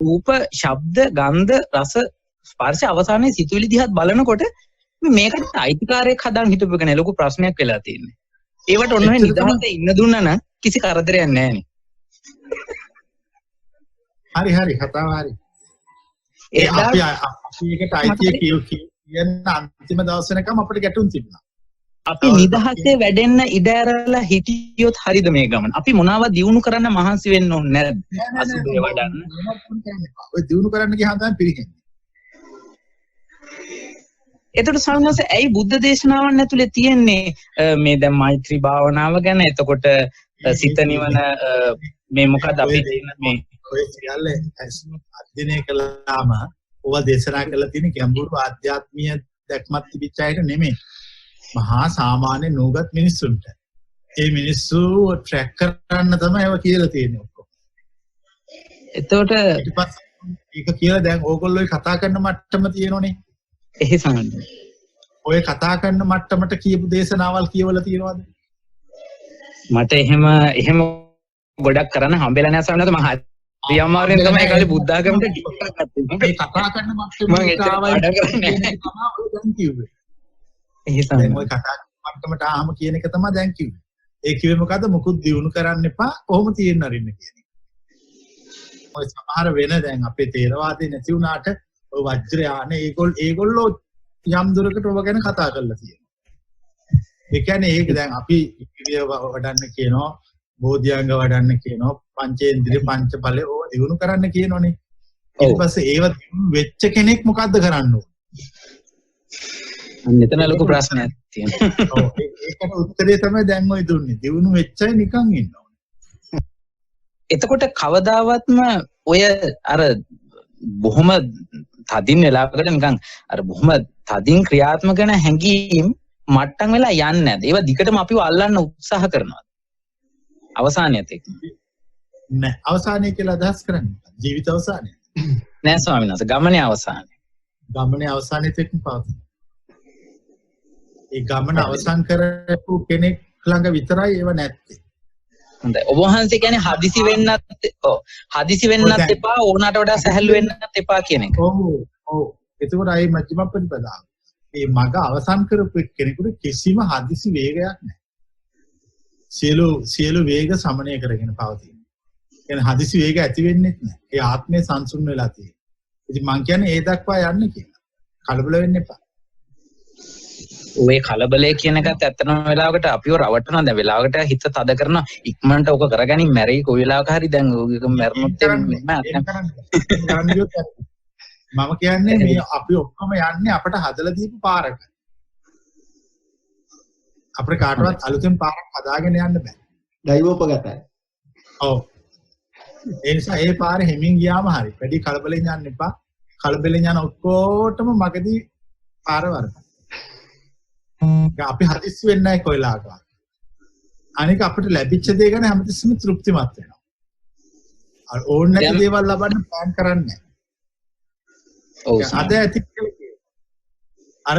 රූප, ශබ්ද, ගන්ධ, රස, ස්පර්ශ අවසානයේ සිතුවිලි දිහාත් බලනකොට මේකට අයිතිකාරයෙක් හදාන් හිටපු එක නේ ලොකු ප්‍රශ්නයක් වෙලා තියෙන්නේ. ඒවට ඔන්න ඔය නිදහසේ ඉන්න දුන්නා නම් කිසි කරදරයක් නැහැ නේ. හරි හරි කතාව හරි. ඒ අපි අපි ඒකට අයිතිය කියන අන්තිම දවස් වෙනකම් අපිට ගැටුම් තිබුණා. අපි නිදහසේ වැඩෙන්න ඉඩ ඇරලා හිටියොත් හරිද මේ ගමන? අපි මොනවාව දියුණු කරන්න මහන්සි වෙන්න ඕනේ නැද්ද? අසුබේ වඩන්න. ඔය දියුණු කරන්න ගියාම තමයි පිරිහෙන්නේ. එතකොට ස්වාමීන් වහන්සේ ඇයි බුද්ධ දේශනාවන් ඇතුලේ තියෙන්නේ මේ දැන් මෛත්‍රී භාවනාව ගැන, එතකොට සිත නිවන, මේ මොකද්ද අපි තියෙන මේ ඔය සියල්ල අධ්‍යයනය කළාම ඕවා දේශනා කරලා තියෙන ගැඹුරු ආධ්‍යාත්මීය දැක්මක් තිබිච්ච අයට නෙමෙයි. මහා සාමාන්‍ය නූගත් මිනිස්සුන්ට. ඒ මිනිස්සු ට්‍රැක් කරන්න තමයි ඒවා කියලා තියෙන්නේ ඔක්කොම. එතකොට ඊට පස්සේ ඒක කියලා දැන් ඕගොල්ලෝ කතා කරන මට්ටම තියෙනෝනේ. එහෙසම. ඔය කතා කරන මට්ටමට කියපු දේශනාවල් කියවලා තියෙනවද? මට එහෙම එහෙම ගොඩක් කරන්න හම්බෙලා නෑ ස්වාමීන් වහන්සේ. මම හරි අමාරුවෙන් තමයි ඒ කාලේ බුද්ධ ආගමට ටිකක් ගත්තේ. මේ කතා කරන මට්ටමට ආවයි තමයි ඔය දැන් කිව්වේ. එහෙසම. දැන් ඔය කතා මට්ටමට ආවම කියන එක තමයි දැන් කිව්වේ. ඒ කිව්වේ මොකද්ද? මුකුත් දියුණු කරන්න එපා, ඔහොම තියෙන්න අරින්න කියන එක. ඔය සමහර වෙන දැන් අපේ තේරවාදේ නැති වුණාට ඔය වජ්‍රයාන ඒගොල්ලෝ යම් දුරකට ඔබ ගැන කතා කරලා තියෙනවා. ඒ කියන්නේ ඒක දැන් අපි ඉන්ද්‍රිය වඩන්න කියනවා, බෝධිඅංග වඩන්න කියනවා, පංචේන්ද්‍රිය පංච බලය ඕව දියුණු කරන්න කියනෝනේ. ඊට පස්සේ ඒව දියුණු වෙච්ච කෙනෙක් මොකද්ද කරන්න ඕන? අන්න එතන ලොකු ප්‍රශ්නයක් තියෙනවා. ඔව් ඒකට උත්තරේ තමයි දැන් ඔය දුන්නේ. දියුණු වෙච්ච අය නිකන් ඉන්න ඕනේ. එතකොට කවදාවත්ම ඔය අර බොහොම තදින් වෙලාවකට නිකන් අර බොහොම තදින් ක්‍රියාත්මක වෙන හැඟීම් මට්ටම් වෙලා යන්නේ නැද? ඒවා දිගටම අපිව අල්ලන්න උත්සාහ කරනවා. අවසානයත් එක්ක. නෑ, අවසානය කියලා අදහස් කරන්නේ ජීවිත අවසානය. නෑ ස්වාමීන් වහන්සේ, ගමනේ අවසානය. ගමනේ අවසානයත් එක්කම පවතින. ඒ ගමන අවසන් කරපු කෙනෙක් ළඟ විතරයි ඒව නැත්තේ. හොඳයි. ඔබ වහන්සේ කියන්නේ හදිසි වෙන්නත්, ඔව් හදිසි වෙන්නත් එපා, ඕනට වඩා සැහැල්ලු වෙන්නත් එපා කියන එක. ඔව් ඔව්. එතකොට ආයේ මධ්‍යම ප්‍රතිපදාව. මේ මග අවසන් කරපු කෙනෙකුට කිසිම හදිසි වේගයක් නැහැ. සියලු වේග සමනය කරගෙන පවතින. කියන්නේ හදිසි වේග ඇති වෙන්නෙත් නැහැ. ඒ ආත්මය සංසුන් වෙලා තියෙනවා. ඉතින් මං කියන්නේ ඒ දක්වා යන්න කියලා. කලබල වෙන්න එපා. ඔය කලබලය කියන එකත් ඇත්තටම වෙලාවකට අපිව රවට්ටනවා. දැන් වෙලාවකට හිත තද කරනවා. ඉක්මනට ඕක කරගනින් මැරෙයි කොයි වෙලාවක හරි. දැන් ඕක මැරුණොත් මම කියන්නේ මේ අපි ඔක්කොම යන්නේ අපට හදලා දීපු පාරක. අපිට කාටවත් අලුතෙන් පාරක් හදාගෙන යන්න බෑ. දෛවෝපගතයි. ඔව්. ඒ නිසා ඒ පාර හිමින් ගියාම හරි. වැඩි කලබලෙන් යන්න එපා. කලබලෙන් යන ඔක්කොටම මගදී පාර වරදයි. අපි හදිස්සි වෙන්නේ නැහැ කොයි වෙලාවකවත්. අනික අපිට ලැබිච්ච දේ ගැන හැමතිස්සෙම තෘප්තිමත් වෙනවා. අර ඕන නැති දේවල් ලබන්න ප්ලෑන් කරන්නේ නැහැ. ඔව්. අද ඇති කියලා කියනවා. අර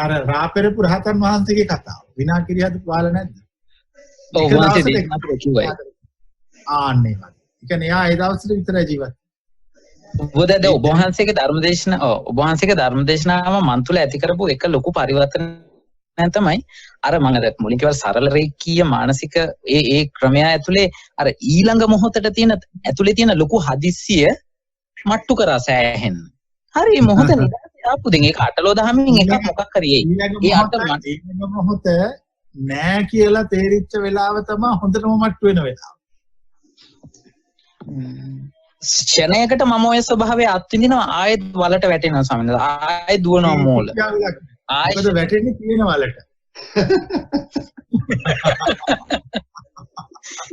අර රා පෙරපු රහතන් වහන්සේගේ කතාව. විනා කිරියද පාල නැද්ද? ඔව් වහන්සේ දේශනා කිව්වා. ආන්න ඒ වගේ. ඒ කියන්නේ එයා ඒ දවස්වල විතරයි ජීවත්. ඔබ දැන් ඔබ වහන්සේගේ ධර්මදේශන, ඔව් ඔබ වහන්සේගේ ධර්මදේශනාව මන් තුළ ඇති කරපු එක ලොකු පරිවර්තනයක් තමයි අර මම අර මුලින් කිව්වා සරල රේඛීය මානසික ඒ ඒ ක්‍රමය ඇතුලේ අර ඊළඟ මොහොතට තියෙන ඇතුලේ තියෙන ලොකු හදිස්සිය මට්ටු කරා සෑහෙන්න. හරි මොහොත නිදහසේ ආපු දැන් ඒක අටලෝ දහමින් එකක් මොකක් හරි එයි. ඒ අට ඊළඟ මොහොත නෑ කියලා තේරිච්ච වෙලාව තමයි හොඳටම මට්ටු වෙන වෙලාව. ක්ෂණයකට මම ඔය ස්වභාවය අත්විඳිනවා, ආයෙත් වලට වැටෙනවා ස්වාමීන් වහන්සේ. ආයෙත් දුවනවා මෝල. ආයෙත් මොකද වැටෙන්නේ තියෙන වලට.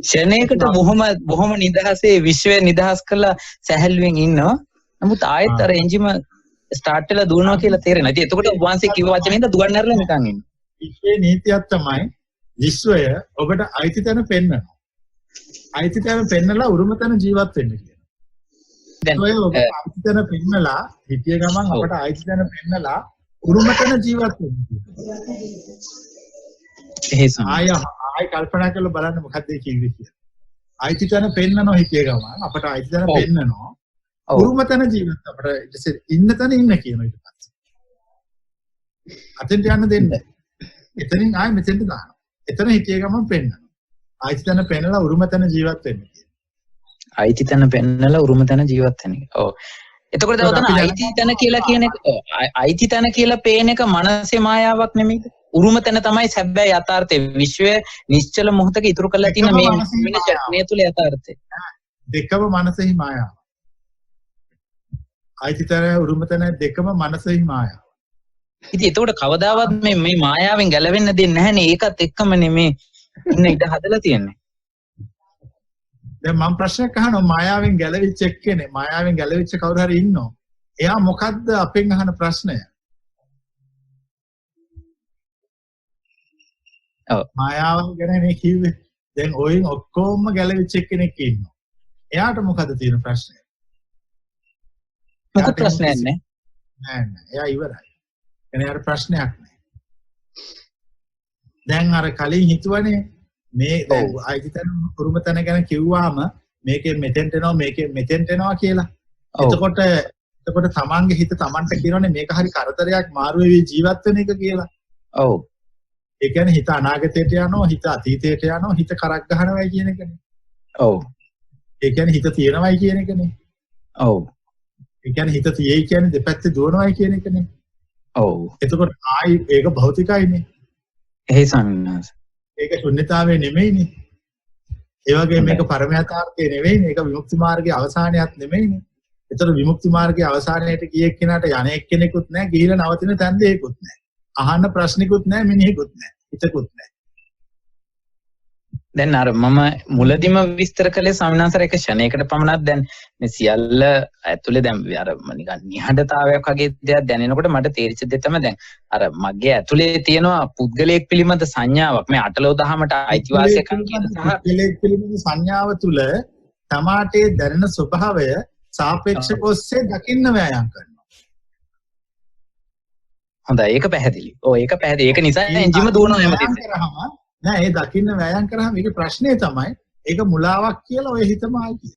ක්ෂණයකට බොහොම බොහොම නිදහසේ විශ්වය නිදහස් කරලා සැහැල්ලුවෙන් ඉන්නවා. නමුත් ආයෙත් අර එන්ජිම ස්ටාර්ට් වෙලා දුවනවා කියලා තේරෙනවා. ඉතින් එතකොට ඔබ වහන්සේ කිව්ව වචනෙන්ද දුවන්න ඇරලා නිකන් ඉන්න. විශ්වයේ නීතියක් තමයි විශ්වය ඔබට අයිති තැන පෙන්නනවා. අයිති තැන පෙන්නලා උරුම තැන ජීවත් වෙන්න කියනවා. දැන් ඔය ඔබ අයිති තැන පෙන්නලා හිටිය ගමන් අපට අයිති තැන පෙන්නලා උරුම තැන ජීවත් වෙන්න කියනවා. එහෙසම. ආය කල්පනා කරලා බලන්න මොකද්ද ඒ කිව්වේ කියලා. අයිති තැන පෙන්නනවා හිටිය ගමන් අපට අයිති තැන පෙන්නනවා. උරුම තැන ජීවත් අපිට ඊට පස්සේ ඉන්න තැන ඉන්න කියනවා ඊට පස්සේ. අතෙන්ට යන්න දෙන්නේ නැහැ. එතනින් ආයෙ මෙතෙන්ට දානවා. එතන හිටිය ගමන් පෙන්නනවා. අයිති තැන පෙන්නලා උරුම තැන ජීවත් වෙන්න කියනවා. අයිති තැන පෙන්නලා උරුම තැන ජීවත් වෙන එක. ඔව්. එතකොට දැන් ඔතන අයිති තැන කියලා කියන එක අයිති තැන කියලා පේන එක මනසේ මායාවක් නෙමෙයිද? උරුම තැන තමයි සැබෑ යථාර්ථය. විශ්වය නිශ්චල මොහොතක ඉතුරු කරලා තියෙන මේ වෙන ශක්තිය තුල යථාර්ථය. දෙකම මනසෙහි මායාව. අයිති තැන උරුම තැන දෙකම මනසෙහි මායාව. ඉතින් එතකොට කවදාවත් මේ මේ මායාවෙන් ගැලවෙන්න දෙන්නේ නැහැනේ. ඒකත් එක්කමනේ මේ ඉන්න ඉඩ හදලා තියෙන්නේ. දැන් මම ප්‍රශ්නයක් අහනවා මායාවෙන් ගැලවිච්ච එක්කෙනෙක් මායාවෙන් ගැලවිච්ච කවුරු හරි ඉන්නෝ. එයා මොකද්ද අපෙන් අහන ප්‍රශ්නය? ඔව්. මායාව ගැන මේ කිව්වේ. දැන් ඔයින් ඔක්කොම ගැලවිච්ච එක්කෙනෙක් ඉන්නවා. එයාට මොකද්ද තියෙන ප්‍රශ්නය? මොකද ප්‍රශ්නයක් නෑ. නෑ නෑ. එයා ඉවරයි. එන එයාට ප්‍රශ්නයක් නෑ. දැන් අර කලින් හිතුවනේ මේ දැන් අයිති තැන උරුම තැන ගැන කිව්වාම මේකෙන් මෙතෙන්ට එනවා මේකෙන් මෙතෙන්ට එනවා කියලා. එතකොට එතකොට තමන්ගේ හිත තමන්ට කියනවනේ මේක හරි කරදරයක් මාරු වෙවි ජීවත් වෙන එක කියලා. ඔව්. ඒ කියන්නේ හිත අනාගතයට යනවා හිත අතීතයට යනවා හිත කරක් ගහනවයි කියන එකනේ. ඔව්. ඒ කියන්නේ හිත තියෙනවයි කියන එකනේ. ඔව්. ඒ කියන්නේ හිත තියෙයි කියන්නේ දෙපැත්තේ දුවනවයි කියන එකනේ. ඔව්. එතකොට ආයි ඒක භෞතිකයිනේ. එහෙයි ස්වාමීන් වහන්සේ. ඒක ශුන්‍යතාවය නෙමෙයිනේ. ඒ වගේම මේක පරම යථාර්ථය නෙවෙයිනේ. ඒක විමුක්ති මාර්ගයේ අවසානයත් නෙමෙයිනේ. ඒතර විමුක්ති මාර්ගයේ අවසානයට ගිය එක්කෙනාට යන එක්කෙනෙකුත් නැහැ, ගිහිලා නවතින තැන් දෙයක්වත් නැහැ. අහන්න ප්‍රශ්නිකුත් නැහැ, මිනිහෙකුත් නැහැ, හිතකුත් නැහැ. දැන් අර මම මුලදිම විස්තර කළේ ස්වාමීන් වහන්සේ එක ක්ෂණයකට පමණක් දැන් මේ සියල්ල ඇතුලේ දැන් අර නිකන් නිහඬතාවයක් වගේ දෙයක් දැනෙනකොට මට තේරිච්ච දේ තමයි දැන් අර මගේ ඇතුලේ තියෙනවා පුද්ගලයෙක් පිළිබඳ සංඥාවක් මේ අටලෝ දහමට අයිතිවාසිකම් කියන සහ පුද්ගලයෙක් පිළිබඳ සංඥාව තුල තමාටේ දැනෙන ස්වභාවය සාපේක්ෂක ඔස්සේ දකින්න වෑයම් කරනවා. හොඳයි ඒක පැහැදිලි. ඔව් ඒක පැහැදිලි. ඒක නිසා එන්ජිම දුවනවා හැමතිස්සෙම. නෑ ඒ දකින්න වෑයම් කරාම ඒකේ ප්‍රශ්නේ තමයි ඒක මුලාවක් කියලා ඔය හිතම ආයි කියනවා.